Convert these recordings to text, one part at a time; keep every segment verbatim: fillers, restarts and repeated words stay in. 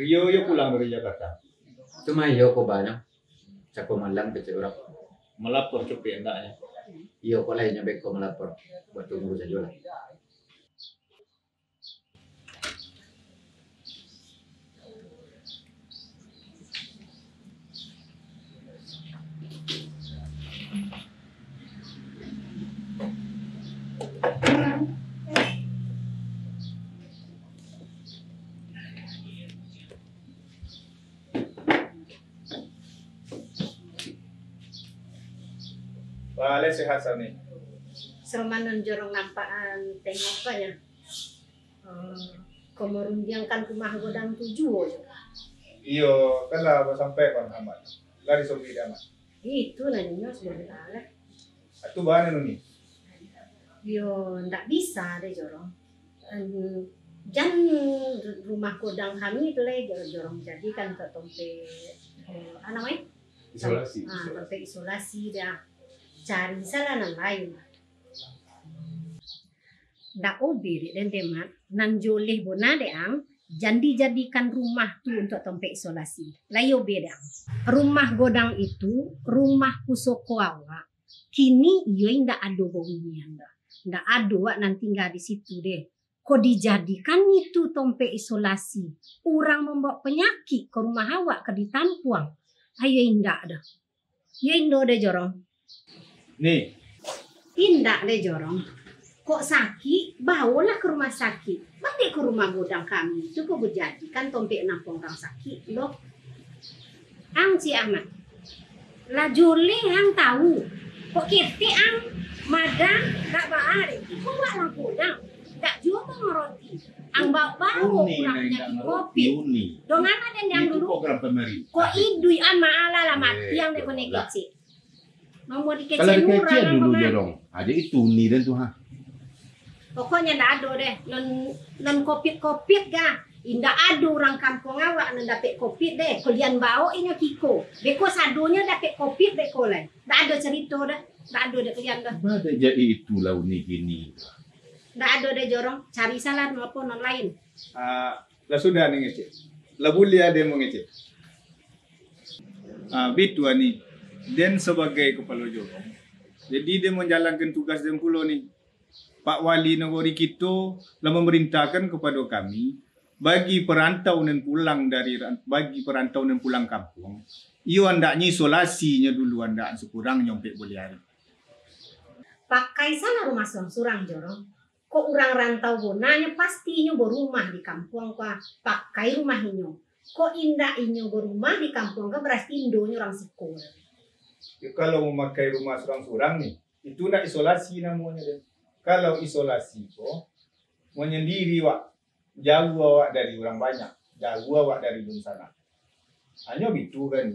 Rio yo pulang dari Jakarta. Tu mah iyo ko banyo. Cako malam kecek urang. Malapor cupik andaknyo. Iyo ko lah inyo beko malapor. Buat tunggu sajo lah. Baleh sehat, Sani. Saroman nan jorong nampak an tengok ko nyo. Eh, ko marundiangkan rumah godang tu juo jo. Iyo, kan lah basampai ko Amat. Lah disobik dek Amat. Itu nan inyo sabanta lah. Atu bana nuni. Yo, ndak bisa deh jorong. Em, jan rumah godang kami tu lai jorong jadikan untuak tompek, eh, a namo e? Isolasi. Ah, tompek isolasi dah. Cari salah nan lain. Ndak obe dek den, Mat. Nan joleh bona dek ang, jan dijadikan rumah tu untuak tompek isolasi. Lai obe dek ang. Rumah godang itu, rumah pusoko awak. Kini iyo indak ado baunian doh. Ndak ado awak nan tingga di situ deh. Ko dijadikan itu tompek isolasi. Urang mambawa panyakik ka rumah awak ka ditampuang. Ayo indak doh. Yo indo deh jorong. Ni. Indak deh jorong. Kok sakik, bawolah ka rumah sakik. Baliak ka rumah godang kami tu ko bajadikan tompek nampuang urang sakik lo. Ang Cik Amat. Lah joleh ang tau. Kok ketek ang magang dak baa deh. Iko buatlah godang. Dak juo mangaroti. Ang bawo-bawo urang panyakik covid. Dongan aden yang dulu. Kok iduik ang maalah lah mati ang dek konek kecek. Nomor dikecek dulu jorong. Aja itu ni dan tu ha. Pokoknya ndak ado deh. Non non covid-covid ga. Indak ado urang kampuang awak nan dapek covid deh. Kalian bawo inyo kiko. Beko sadonyo dapek covid beko lai. Ndak ado carito dah. Ndak ado dek kalian dah. Bada jadi itulah uni kini. Ndak ado deh jorong. Cari salah non apo non lain. Ah, Lah sudah ni ngecek. Lah buliah den mangecek. Ah, bitu ani. Den sabagai kapalo jorong. Jadi den manjalankan tugas den pulo ni. Pak Wali Nagori kito lah mamarintahkan kapado kami, bagi parantau nan pulang dari ran-, bagi parantau nan pulang kampuang, iyo andaknyo isolasinyo dulu andak sakurang nyo ompek buliah ari. Pakai salah rumah surang-surang jorong. Kok urang rantau bonanyo, pasti inyo barumah di kampuang ko, pakai rumah inyo. Kok indak inyo barumah di kampuang ko, bararti indonyo urang siko. Yo, kalau mamakai rumah surang-surang ni, itu ndak isolasi namonyo, deh. Kalau isolasi ko, manyandiri wak, jauah awak dari urang banyak, jauah awak dari dunsanak. Hanyo bitu kan.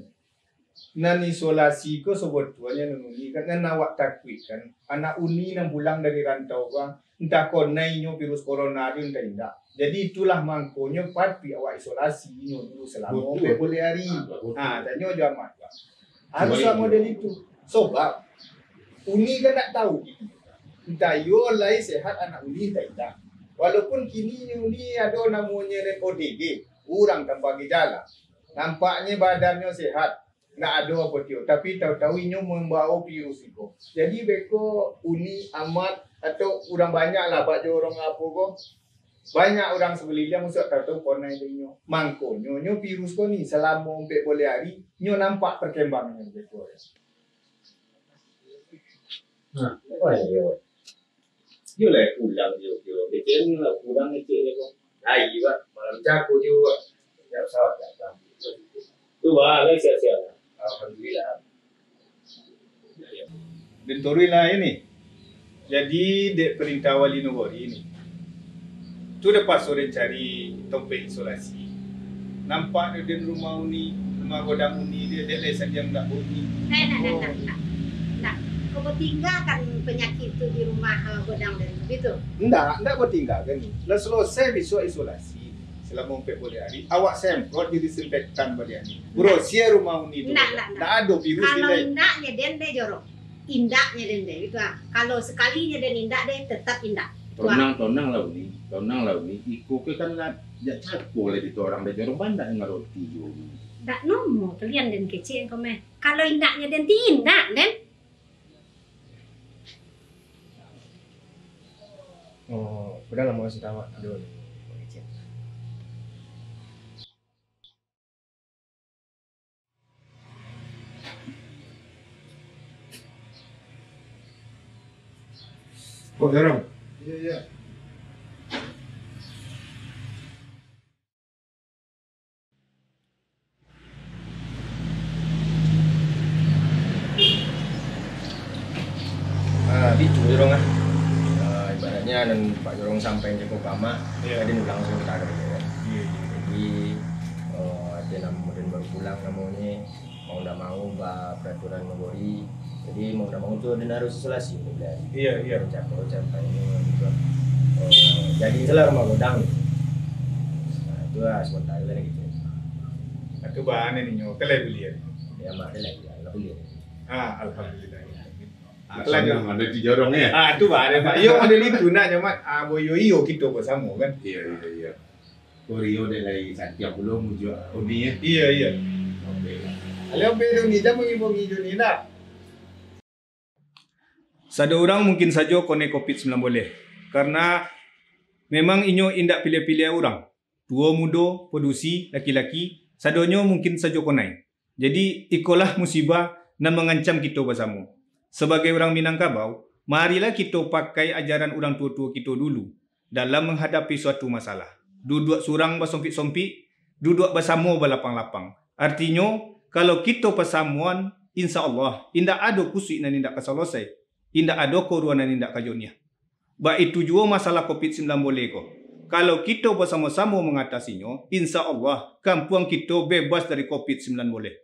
Nan isolasi ko sabotuanyo nan uni kan, nan awak takuikkan, anak uni nan pulang dari rantau ko, antah konai inyo virus corona tu, antah indak. Jadi itulah mangkonyo patuik awak isolasi inyo dulu salamo ompek buliah ari. Ah, batua. Ha, tanyo jo Amat ko. Harus lah model itu. Sobab uni kan ndak tau. Antah iyo lai sehat anak uni, antah indak. Walaupun kini uni ado namonyo O D G, urang tanpa gejala. Nampaknyo badannyo sehat, ndak ado apo tiyo, tapi tau-tau inyo mambawo virus iko. Jadi beko uni, Amat, atau urang banyak lah bak jorong apo ko, banyak urang sakuliliang, musuak tau-tau konai dek inyo. Mangkonyo, nyo virus ko ni, salamo ompek buliah ari, nyo nampak parkembangnyo beko. Nah, oh iyo. Iyo lah pulang, iyo, iyo. Kecek lah pulang, kecek lah. Lai, Pak. Malam jago juo, Pak. Ndak usah Tu, ah, kan siap-siap. Alhamdulillah. Den turuilah ini. Jadi, dek perintah wali nagori ni, tu dapek paso den cari tompek isolasi. Nampak dek den rumah uni, rumah godang uni dek, dek lai sandiang dak bunyi. Eh, nak, nak, nak, nak. Nak. Kau batinggakan panyakik tu di rumah, eh, godang den, gitu? Ndak, ndak batinggakan. Lah selesai bisuak isolasi. Salamo ampek baleh ari, awak semprot jo disinfektan baliak ni. Ndak. Brosir rumah uni tu. Ndak, ndak, ndak. Ndak ado virus di. Kalau lai. Indaknyo den deh jorong. Indaknyo den deh, gitu ah. Kalau sakalinyo den indak deh, tetap indak. Gitu ah. Tonang, tonang lah uni. Tonang lah uni. Iko ke kan lah, jak cako lah di torang deh jorong, banyak ngaroti jo uni. Ndak nomo kalian den kecek ko meh. Kalau indaknyo den ti indak den. Oh, udah lah, mau kasih tahu dulu. Kok, Jorong? Iya, iya. Ah, bitu Jorong ah. Ah, ibaratnya nan Pak Jorong sampaikan ko ka amak, iya, tadi ulang sabanta ka dia. Iya, iya. Jadi, eh, ati nan mudin baru pulang namonyo, mau ndak mau, ba peraturan nagori. Jadi, mau ndak mau tu, den harus isolasi, den bilang. Iya, iya. Cako, campai ni, gitu. Oh, jadi salah rumah godang. Nah, itu lah sementara lah gitu. Aku bahan ni nyo, kelai beli ya. Ya, mak, kelai, ya, lah beli. Ah, alhamdulillah. Ah, kelai sanang dulu. Ada di jorong ya? Ah, tu bah, ada, Pak. Iyo, model itu nak nyaman. Ah, boyo iyo, kito bersama kan. Iya, iya, iya. Korea dek lai santiang pulo mujuak uni, ya. Iya, iya. Oke. Alai ope tu ni, jan bongi-bongi jo ni lah. Sado urang mungkin sajo konai covid sembilan belas, karena memang inyo indak piliah-piliah urang. Tuo mudo, padusi, laki-laki, sadonyo mungkin sajo konai. Jadi, ikolah musibah nan mangancam kito basamo. Sabagai urang Minangkabau, marilah kito pakai ajaran urang tuo-tuo kito dulu dalam manghadapi suatu masalah. Duduak surang basongpik-songpik, duduak basamo balapang-lapang. Artinyo, kalau kito pasamoan, insya Allah, indak ado kusuik nan indak ka salosai, indak ado korua nan indak ka joniah. Baitu juo masalah covid sembilan belas ko. Kalau kito basamo-samo mangatasinyo, insya Allah, kampuang kito bebas dari covid sembilan belas.